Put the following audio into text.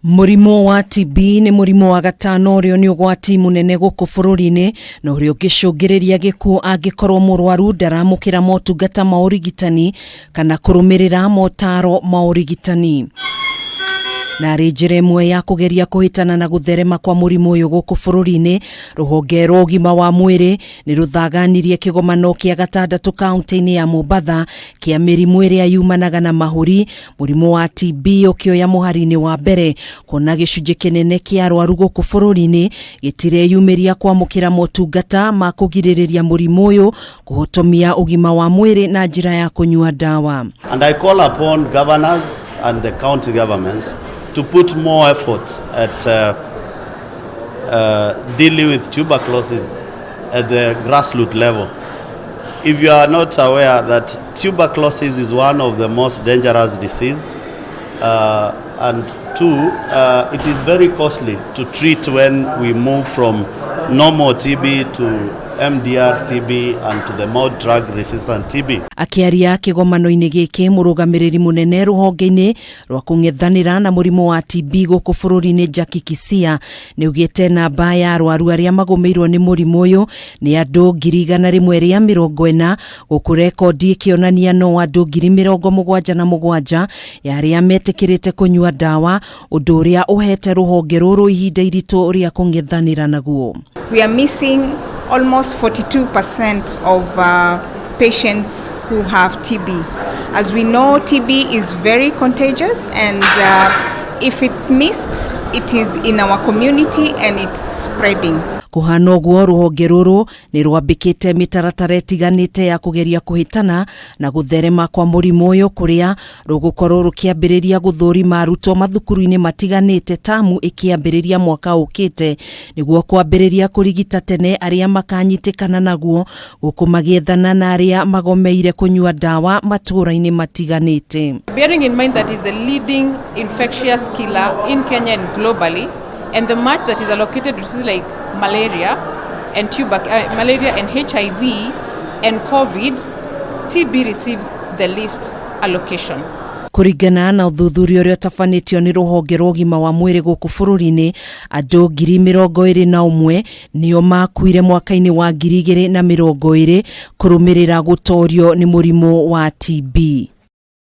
Mũrimũ wa TB nĩ mũrimũ wa gatano ũrĩa nĩ ũgwati mũnene gũkũ bũrũri-inĩ na ũrĩa ũngĩcũngĩrĩria gĩkuũ angĩkorwo mũrwaru ndaramũkĩra motungata ma ũrigitani kana kũrũmĩrĩra motaro ma ũrigitani. Na arĩ njĩra ĩmwe ya kũgeria kũhĩtana na gũtherema kwa mũrimũ ũyũ gũkũ bũrũri-inĩ, rũhonge rwa ũgima wa mwĩrĩ nĩ rũthaganirie kĩgomano kĩa gatandatũ kaunti-inĩ ya Mombatha kĩa mĩrimũ ĩrĩa yumanaga na mahũri, mũrimũ wa TB ũkĩoya mũhari-inĩ wa mbere, kuona gĩcunjĩ kĩnene kĩa arwaru gũkũ bũrũri-inĩ gĩtireyumĩria kwamũkĩra motungata ma kũgirĩrĩria mũrimũ ũyũ kũhotomia ũgima wa mwĩrĩ na njĩra ya kũnyua ndawa. And I call upon governors and the county governments to put more efforts at dealing with tuberculosis at the grassroots level. If you are not aware that tuberculosis is one of the most dangerous disease, and two, it is very costly to treat when we move from normal TB to MDR TB and to the more drug resistant TB. Akĩaria kĩgomano-inĩ gĩkĩ, mũrũgamĩrĩri mũnene rũhonge-inĩ rwa kũng'ethanĩra na mũrimũ wa TB gũkũ bũrũri-inĩ, Jackie Kisia, nĩ augĩte namba ya arwaru arĩa magũmĩirwo nĩ mũrimũ ũyũ nĩ andũ 140,000, gũkũ rekondi ĩkĩonania no andũ 77,000 ya arĩa metĩkĩrĩte kũnyua ndawa, ũndũ ũrĩa ũhete rũhonge rũrũ ihinda iritũ rĩa kũng'ethanĩra naguo. We are missing almost 42% of patients who have TB. As we know, TB is very contagious, and if it's missed, it is in our community and it's spreading. Kũhana ũguo, rũhonge rũrũ nĩ rwambĩkĩte mĩtaratara ĩtiganĩte ya kũgeria kũhĩtana na gũtherema kwa mũrimũ ũyũ, kũrĩa rũgũkorwo rũkĩambĩrĩria gũthũrima arutwo mathukuru-inĩ matiganĩte tamu ĩkĩambĩrĩria mwaka ũkĩte, nĩguo kwambĩrĩria kũrigita tene arĩa makanyitĩkana naguo, gũkũ magĩethana na arĩa magomeire kũnyua ndawa matũũra-inĩ matiganĩte. Bearing in mind that is a leading infectious killer in Kenya and globally, and the much that is allocated to diseases like malaria and HIV and COVID, TB receives the least allocation. Kũringana na ũthuthuria ũrĩa ũtabanĩtio nĩ rũhonge rwa ũgima wa mwĩrĩ gũkũ bũrũri-inĩ, andũ 21,000 nĩo makuire mwaka-inĩ wa 2020 kũrũmĩrĩra gũtorio nĩ mũrimũ wa TB.